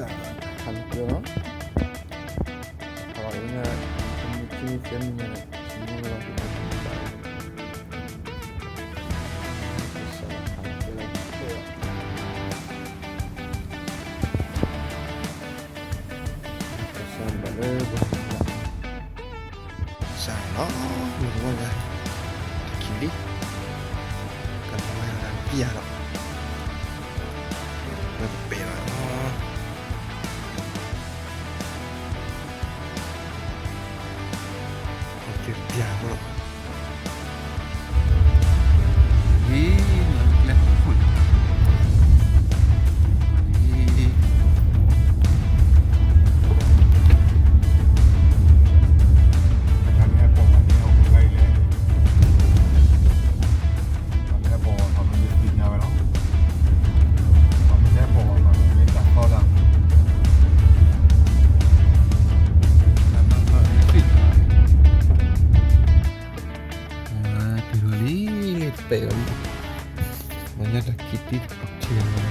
တၢ်ခးလၢကျဲလီၤ, ခးလီၤလၢ တမ့ၢ်ခံမ့ၢ်သၢမ့ၢ်ညါန့ၣ် မ့ၢ်လီၤတဘၣ်, ကစၢ်လီၤခးလၢကျဲလီၤ, ကစၢ်ဘၣ်လၢပှၤ စးလီၤ, မ့ၢ်ဝဲဒၣ် တခံလံ, ကလီၤဝဲဒၣ်ပျၢ်လီၤ, ဝဲပပဲာ်လီၤ, ပျၢ်လီၤ, ဟံး, လၢခိၣ် တုၤလီၤလံ, ပဲာ်လီၤလံ, မၤညါတၢ်ခံးတံၢ်တထံၣ်လီၤ,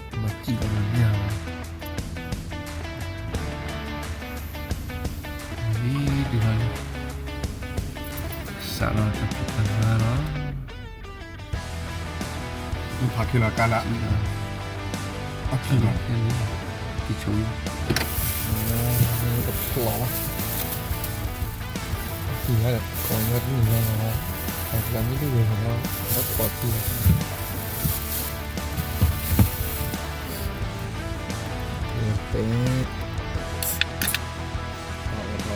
မၤစံၣ်လီၤမၤညါလီၤ, လံ, တုၤလီၤလံ, စးလီၤတၢ်ဖံးတၢ်မၤလီၤ. မ့ၢ်ဖးခံလီၤကါလၢ အဖံလီၤ, ဖံဆိ, တဖျီၣ်ဘၣ်, ဖံလီၤ, ကိးညါတနံၤညါလီၤ, အဖံလီၤမ့ၢ်တဂ့ၤန့ၣ်ဒီး လၢဖျီၣ်ဖံလီၤ, တဲ မ့ၢ်ပှၤသုးက့ၤဒီးတဲလီၤသုးက့ၤလီ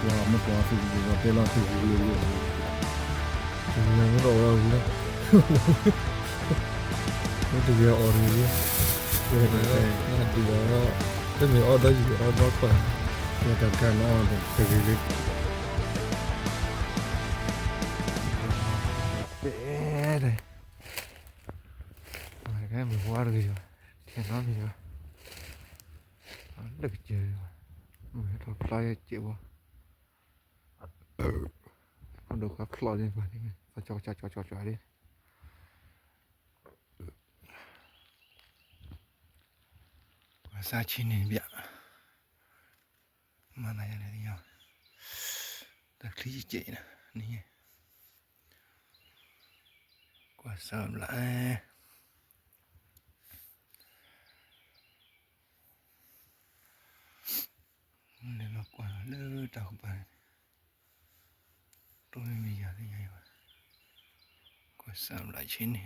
ၤ, တနံၤညါမ့ၢ်တအီၣ်ဝံၤလီၤ, မ့ၢ်တဂ့ၤအီၣ်တဂ့ၤလံ, နဒုးအီၤဒီး တမ့ၢ်အီၣ်ဒီးယံာ်အီၣ်ဒီးကွၢ်, မ့ၢ်တၢ်တခါန့ၣ်အီၣ်တဂ့ၤလံ, တဲ မ့ၢ်ဝါတဂ့ၤဘၣ်, ထဲနီတမံၤဘၣ်, လၢကစၢၢ်ဘၣ်, မ့ၢ်ဟဲထီၣ်ဖျါယဲၢ်စဲးဘၣ်, အဒိၣ်ဃာ်ဖျီၣ်န့ၣ်ဘၣ်, ကၠီကၠီကၠီကၠီဒၣ်, ကွၢ်စၢ်ဆံန့ၣ်ဘၣ်, မၤနၤယၤန့ၣ်သ့ၣ်ညါ, တၢ်ချံယဲၢ်စဲးန့ၣ်, ကွၢ်စၢ်ဘျး လဲၤလီၤကွၢ်လီၤလၢတၢ်ကပၤန့ၣ်, တိၢ်မ့ၢ်မ့ၢ်ယၤသ့ၣ်ညါယၤဘၣ်, ကွၢ်စၢ်ဘျးဆံန့ၣ်,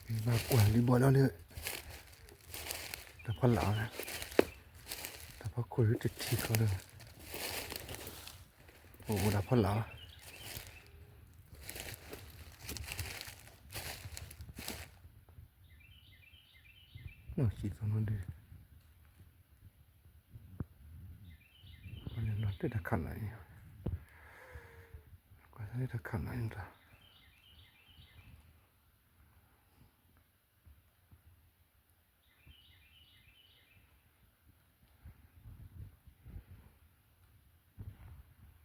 မ့ၢ်ဘၣ်ကွၢ်လံဘီလီၤလၢ တၢ်ဖီလာ်, တၢ်ဖီခိၣ်တထံၣ်ဃီလၢ အိၣ်အိၣ်တၢ်ဖီလာ်, နီၢ်စံၣ်သီနီၢ်ဒုး, ကွၢ်လၢလီၤတၢ်ခးနၤအံၤ, ကွၢ်လၢတၢ်ခးနၤအံၤတၢ် လီၤသံလၢနဘံၣ်ဖးန့ၣ်, အဝဲကကလဲၤလီၤကွၢ်တၢ်လၢ ကါ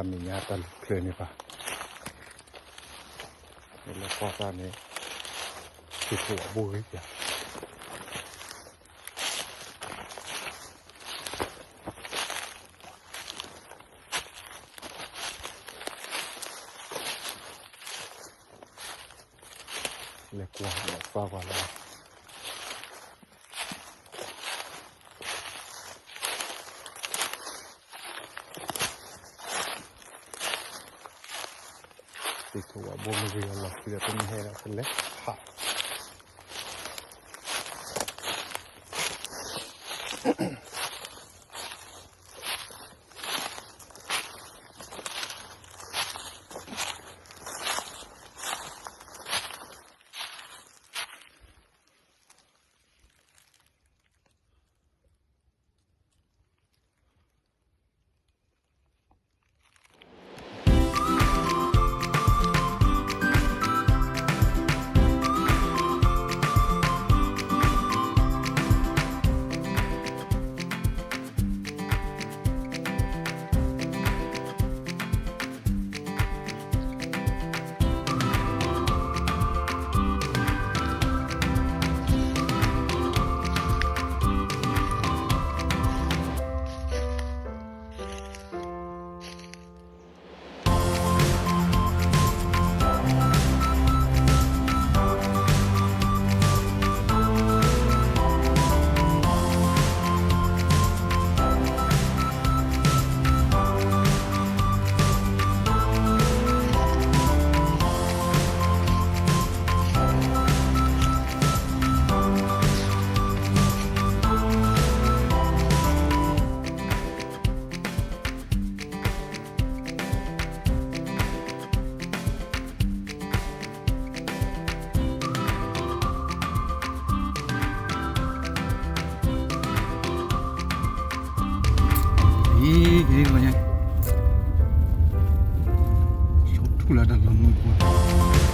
မဲာ်ညါတၢ်လူၤဖျဲးန့ၣ်ဘၣ်, လဲၤလီၤကွၢ်တၢ်န့ၣ် သ့ၣ်ထီၣ်ဝဲဘိဂ့ၤပၠး လဲၤကွၢ်လီၤသးကွၢ်လီၤ, သ့ၣ်ထီၣ်ဝဲဘိမ့ၢ်ဂ့ၤအလီၢ်ခံဒီး ပမ့ၢ်ဟဲဒီးပလဲၤဖး ဃုလၢတၢ်လီၤမုၢ်ပူၤ